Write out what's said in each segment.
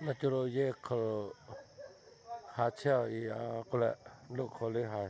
Naˇ cawˬ lo yehˇ hk'aw lo ha chehˇ-a e, a k'oˆ leh, loꞈ hk'aw le ha.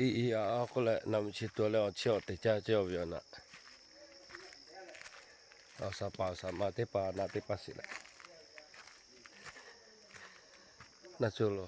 Iˉ iˉ a k'oˆ leh, naˬ muꞈ chi tuˬ leh awˬ chi awˬ teꞈ caˇ cawˇ ve awˬ naꞈ. Awˬ saˍ paˍ awˬ saˍ ma teˇ hpaˍ naꞈ teˇ hpaˍ shiˍ leh, naˇ cawˬ lo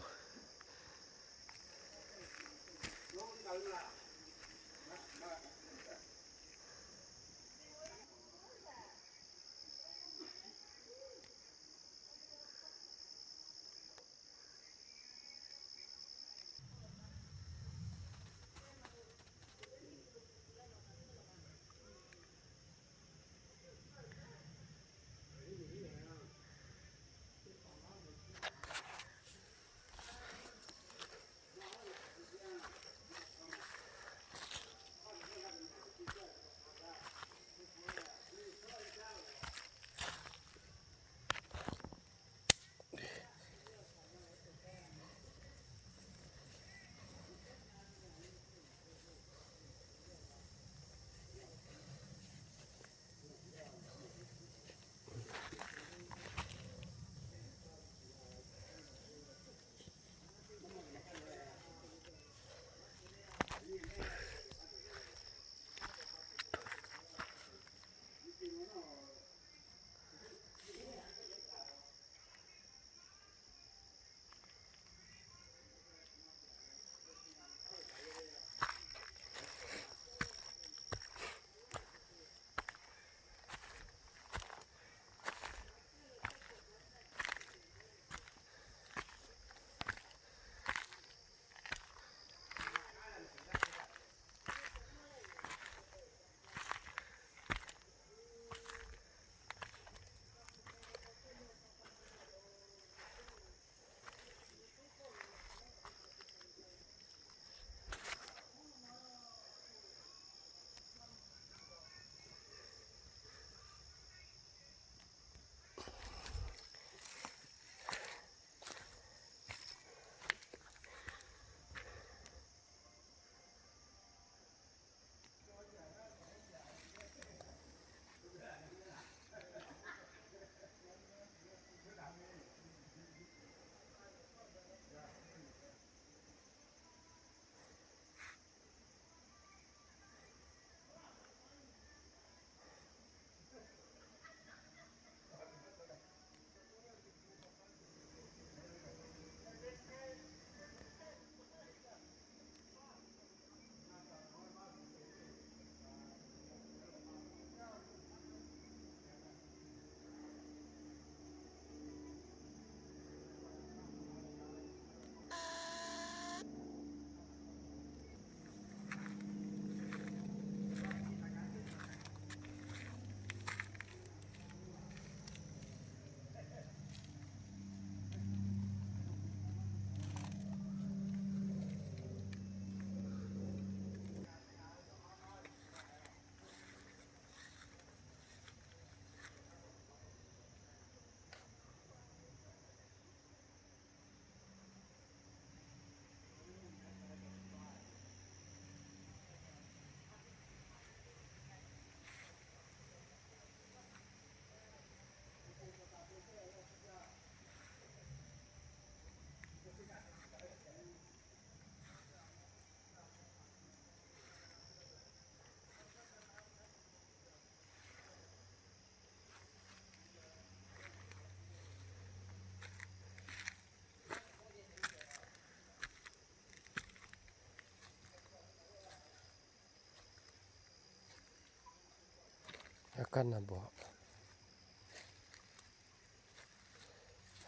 kaˇ naˬ bawˬ.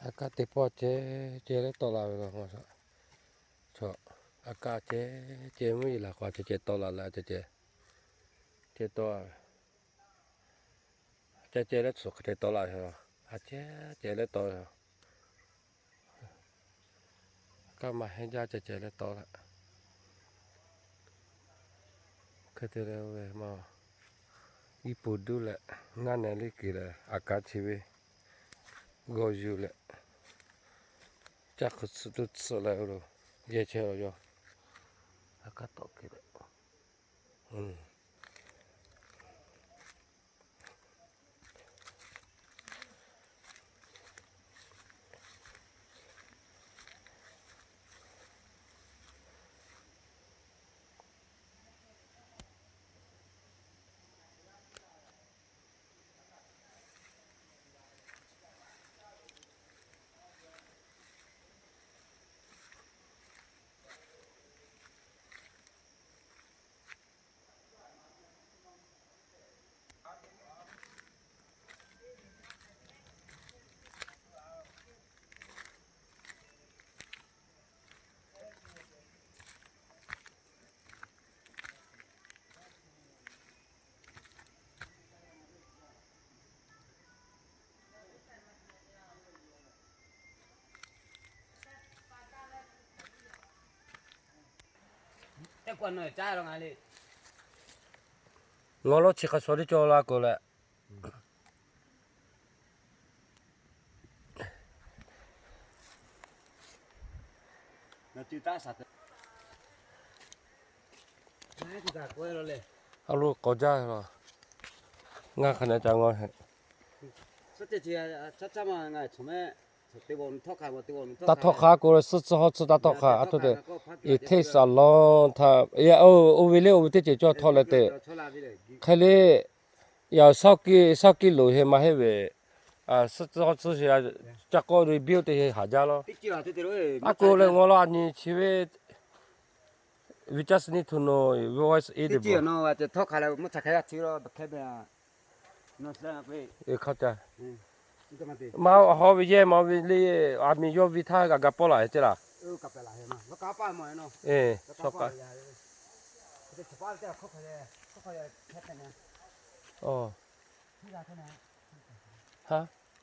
A kaˇ teˇ pawˆ ceh ceh leh tawˆ la ve la. Chaw, a kaˇ ceh ceh mvuhˇ yeˬ laˬ k'o ceh ceh tawˆ la leh ceh ceh, ceh tawˆ, ceh ceh leh tsuhꞈ hk'e te tawˆ la ve. A ceh ceh leh tawˆ ve. Kaˇ maˬ hehnˇ jaˇ ceh ceh leh tawˆ la. Hk'e te leh ve ma, iˉ puˍ duˇ leh ngaˇ nehˬ liˇ kuiˬ leh a kaˇ chi ve g'aw yuˬ leh, caˇ hk'u tsuhꞈ tuˬ tsuhꞈ leh lo yehˬ chehˇ la yaw. A kaˇ tawˆ kuiˬ leh Ngaw lawˉ chi hk'a shuˍ teˇ cawˬ la k'o leh, a lo k'awꞈ jaˇ la. Ngaˬ hk'aˬ nehˬ ca ngaw heˆ. Taˇ htawˇ hk'a k'o leh suhˉ tcuhˇ hawˉ tcuhˇ taˇ htawˇ hk'a. A htoˆ te, it takes a long time. Oˇ ve le, oˇ ve teˇ ceuˬ cawˇ htawˇ leh te. Hk'e le, yaꞈ shaˉ kiˆ loˍ he maˇ heˆ ve, suhˉ tcuhˇ hawˉ tcuhˇ ca k'awˇ ve biˇ oˇ te he haˍ jaˇ lawˇ. A k'o leh ngaw lawˉ a nyi chi ve, we just need to know, voice e te maˇ hawˉ ve yehˇ ma ve le, a miˬ yawˇ ve htaˇ g'a ga pawˆ laˬ he ceˇ laˬ.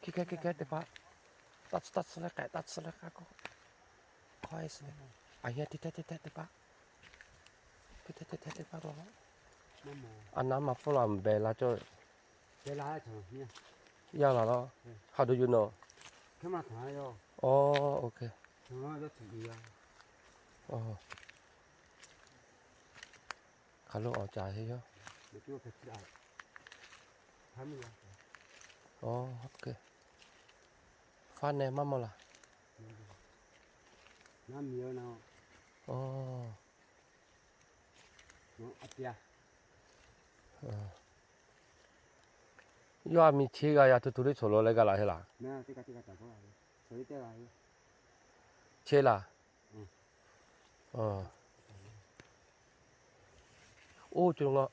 Hk'e hk'e teˇ paˆ, taˇ tsuhˇ taˇ tsuhˇ leh k'ai, taˇ tsuhˇ leh k'ai k'o, k'awˇ e suh leh, a heˆ teˇ hteˇ teˇ hteˇ teˇ paˆ, teˇ hteˇ teˇ hteˇ teˇ paˆ k'o, a naˉ maˇ pfuhˇ la beh la cawˇ. Yaˇ laˬ lawˇ. How do you know? Aw, okay. Hk'aˬ lo awˬ caˍ heˆ yawˇ. Aw, okay. Faˉ neh maˇ mawˬ laˬ. Aw. Yawˇ a miˬ chi g'a yaꞈ tuˬ tuˬ le, chaw lo leh g'a laˬ he laˬ. Chi laˬ. Oˇ ceuˬ ngaˬ